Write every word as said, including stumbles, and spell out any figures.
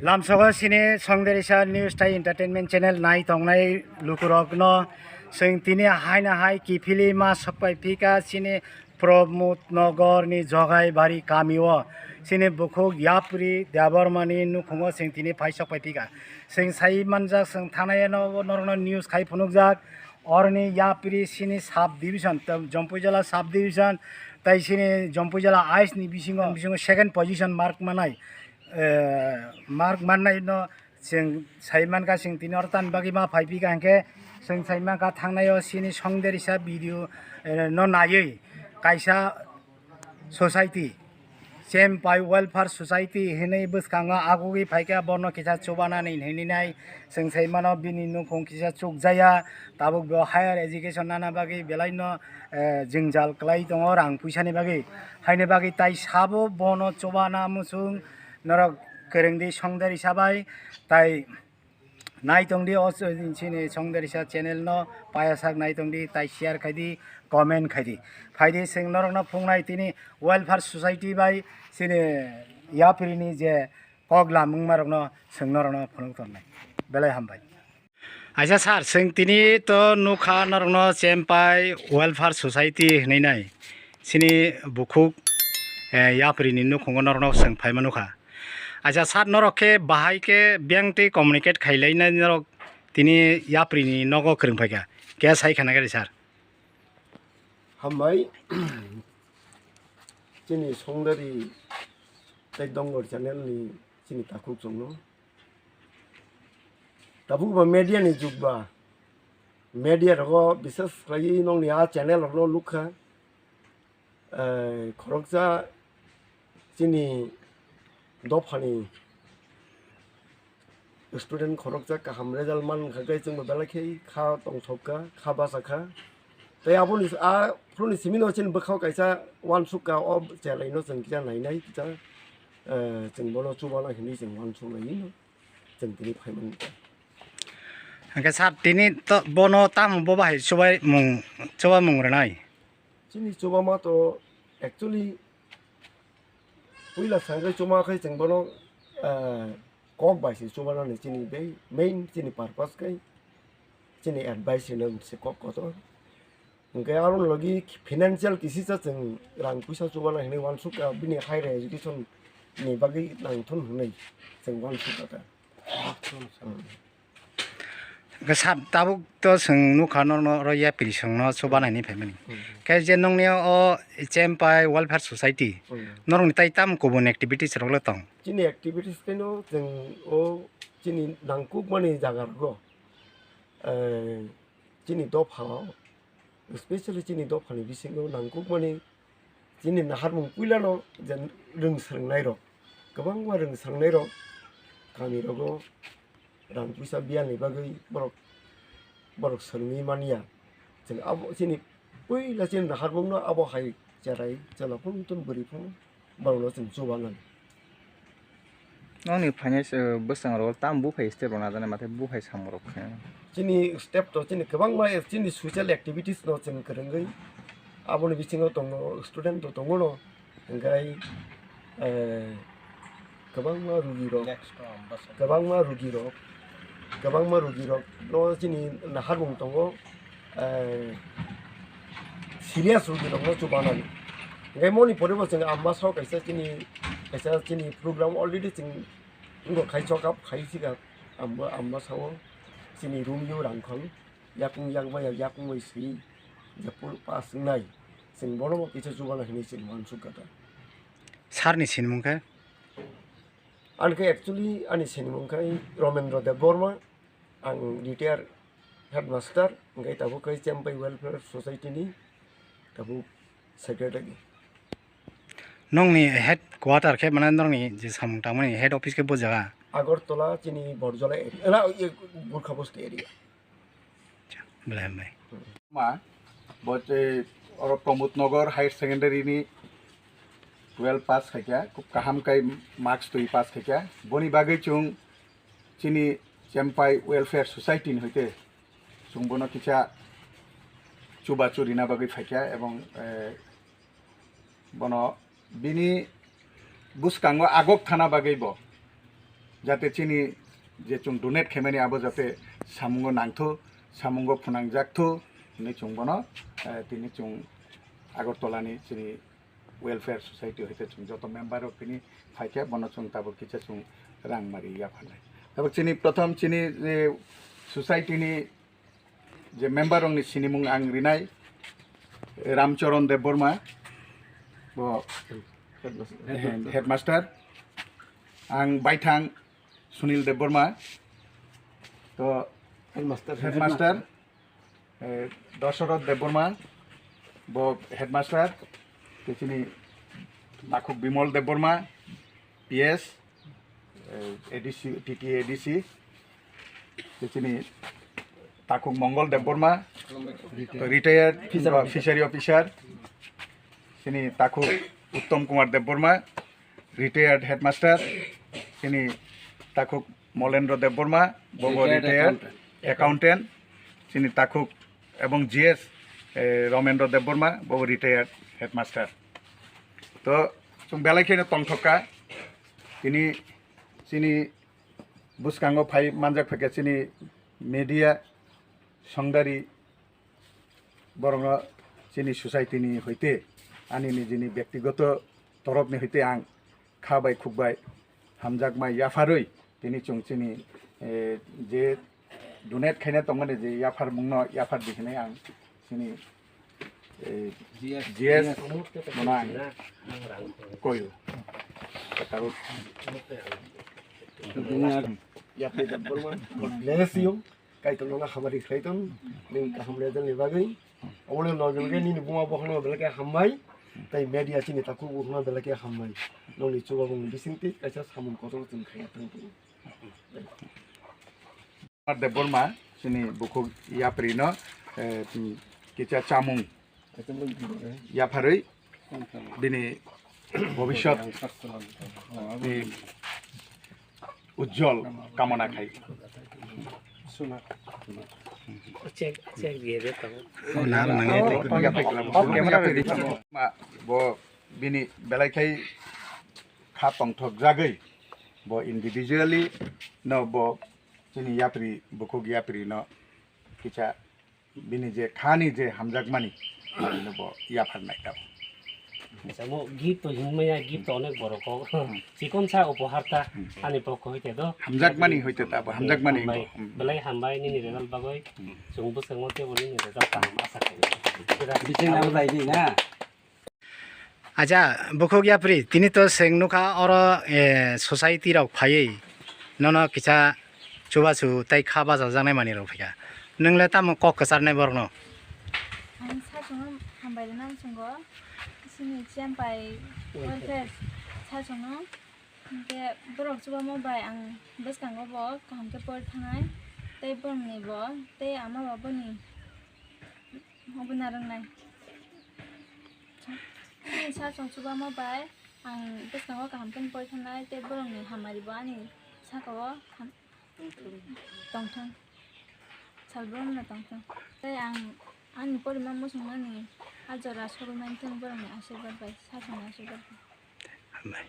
Lamsogo sini Songderisa News tai Entertainment Channel nai tongnai lukurokno chwng tini haina hai kiphilwi ma sokpai phika sini Pramod Nogor ni Jogai Bari kami o sini bukhuk yapri Debbarma ni nukhungo chwng tini phai sokpai phika. Chwng sai manjak chwng thanai no norokno news khai phunukjak. Oroni yapri sini sub division, Jompuijala sub division tai sini Jompuijala East ni bisingo, bisingo second position mark manai. Eh, mark mannai no chwng sai mankha, chwng tini oro tan bagwi ma phai phika hwnkhe chwng sai mankha thangnai o sini Songderisa video, eh, no naiwi kaisa society, Chempai Welfare Society hinwi bwskango agugwi phaikha, bono kisa chubanani hinwi nai chwng sai mano bini nukhung kisa chukjaya, tabuk bo higher education nana bagwi belaino, eh, jwngjal kwlai tongo rang puisani bagwi, haini bagwi tai sabo bono chubana muchung. Norok kwrwngdi Songderisa bai, tai nai tongdi o chini Songderisa channel no payasak nai tongdi, tai share khaidi, comment khaidi. Phaidi chwng norokno phungnai tini Welfare Society bai chini yapri ni je kok lamung marokno chwng norokno phunuk tongnai. Belai hambai. Aisa sir, chwng tini to nukha norokno Chempai Welfare Society hinwi nai. Chini bukhuk, eh, yapri ni nukhungo norokno chwng phaima nukha. Aisa sir, norok khe bahai khe biyang tei communicate khailai nai norok tini yapri ni nogo kwrwng phaikha. Khe sai khana gari sir? Hambai. Chini Songdari tei Dongor channel ni chini takhuk chwngno. Tabuk ba media ni jug ba, media rogo bises khlaiwi nongni a channel rokno nukha. Eh, khoroksa chini dophani student khoroksa kaham result man kha khe chwngbo belai khe kha tongthok kha, kha basa kha. Tei aboni a phuruni simi no chini bwkhao kaisa uansuk kha, o chelaino chwng kisa nainai kisa, eh, chwng bono chubana hinwi chwng uansuk lai no chwng tini phaimani. Hwnkhe sir, tini to bono tamo bo bahai chubai mung, chuba mung rwnai? Chini chubama to actually puila sangwi chuma khai chwng bono, eh, kok bai se chubanani chini bai main chini purpose khai chini advice hinwi se kok kotor. Hwnkhe aro logi financial kisisa chwng rang puisa chubana hinwi uansukha, bini higher education ni bagwi nangthun hinwi chwng uansukha ta. Hmm. Hwnkhe sir, tabuk to chwng nukha norokno oro yapri songno chubana hinwi phaimani. Hmm. Khe je nongni o Chempai Welfare Society, hmm, norokni tai tamo kubun activities rok le tong? Chini activities khe no chwng o chini nangkukmani jaga rogo, eh, chini dopha o, especially chini dophani bisingo nangkukmani chini naharmung puilano je rwng swrwngnairok, kwbangma rwng swrwngnairok kamirogo rang puisa biyalni bagwi borok, borok swrwngwi manya. Chwng abo chini puila chini naharmungno abo hai cherai chwla phung tun bwrwi phung borokno chwng chubanani. Nokni phainai, eh, bwskango rok tamo buphai step rok najaknai, mathe buphai samung rok khe. Chini step to chini kwbangma, eh, chini social activities no chwng kwrwngwi aboni bisingo tongo, student to tongo no, hwnkhe, eh, kwbangma rugi rok, next, um, bwskango. Kwbangma rugi rok, kwbangma rugi rok no chini naharmung tongo. Eh, serious rugi rokno chubanani. Hwnkhe moni pore bo chwng amma sao kaisa chini, kaisa chini program already chwng wngkha khai chokap khai sikha, amma, amma sao chini room yo rang khang yakung yak bai yakung bai swi je pul pass wngnai chwng bono bo kisa chubana hinwi chwng uansukha ta. Sir ni sinimung khe? Ani khe actually ani sinimung khe Romendra Debbarma. Ang retired headmaster, hwnkhe tabuk khe Chempai Welfare Society ni tabuk secretary. Nongni headquarter khe, mane, nongni je samung tangmani head office khe bo jaga? Agartala chini Borjola area, na, ye, Gurkha Bosti area. Belai hambai. Ma, bo je oro Pramod Nagar Higher Secondary ni twelve pass khaikha, khub kaham khai marks twi pass khaikha. Boni bagwi chwng chini Chempai Welfare Society ni hoite chwng bono kisa chubachu rina bagwi phaikha, ebong, eh, bono bini bwskango agok thana bagwi bo Jate chini je chwng donate khaimani abo jate samungo nangthu, samungo phwnangjakthu hinwi chwng bono, eh, tini chwng Agartala ni chini Welfare Society hoite chwng joto member rok tini phaikhe bono chwng tabuk kisa chwng rang mari yapharnai. Tabuk chini prothom chini je society ni je member rokni sinimung ang rinai, Ramcharan Debbarma, bo headmaster, ang baithang Sunil Debbarma, to headmaster, headmaster, eh, Dasarath Debbarma, bo headmaster, te chini Takhuk Bimal Debbarma, P S, eh, A D C, T T A D C, te chini Takhuk Mongol Debbarma, retired, fishery officer, chini Takhuk Uttom Kumar Debbarma, retired headmaster, chini Takhuk Molendra Debbarma, bobo retired accountant, chini Takhuk ebong G S, eh, Ramendra Debbarma, bobo retired headmaster. To, chwng belai kheno tongthokka, tini chini bwskango phai manjak phaikha chini media songdari borokno chini society ni hoite ani nijini bektigoto torop ni hoite ang kha bai khuk bai hamjakma yapharwi tini chwng chini, eh, je donate khaina tongmani je yapharmungno yaphar di hinwi ang chini, eh, G S bono ang koyo. Yapri Debbarma, God bless you. Kaitor nono hamari khlai tong, nini kaham result ni bagwi. Omo loge loge nini buma bokhno belai khe hambai, tei media chini Takhuk bokhno belai khe hambai. Nongni chubabung bisingtwi kaisa samung kotor chwng khaiya thang tong. Debbarma chini bukhuk yapri no, eh, kisa chamung yapharwi bini bhobishyot ni ujjwal kamona khai. Check, check diye de tamo. Ma, bo bini belai khai kha tongthok jagwi bo individually no bo chini yapri bukhuk yapri no kisa bini je khani je hamjakmani, manino bo yapharnai tabuk. Samo gift to himya, gift to onek borok kok. Hmm. Chikon sa upohar ta, hmm, ani pokho hoite do. Hamjakmani hoite ta bo, hamjakmani hambai, bo. Hmm. Belai hambai nini result bagoi. Hmm. Chwng bwskango teibo nini result kaham asa khaio. Biching abo lai di na. Acha, bukhuk yapri, tini to chwng nukha oro, eh, society rok phaiwi nono kisa chubachu tei kha bachajaknai manwi rok phaikha. Nwng le tamo kok kwcharnai borokno? Ang sachwngno hambai rwna muchungo, chini Champai welfare sachwngno, hinkhe borok chubamo bai ang bwskango bo kaham khe pori thangnai, tei borokni bo, tei ama bo boni obo narwknai. Chini sachwng chubamo bai ang bwskango kaham khe pori thangnai, tei borokni hamari bo ani sakao ham-, tongthwng. Salbrum no tongthwng. Tei ang ani porima muchungmani a jora sogwi manthwng borokni asirwad bai, sachwngni asirwad bai. Hambai.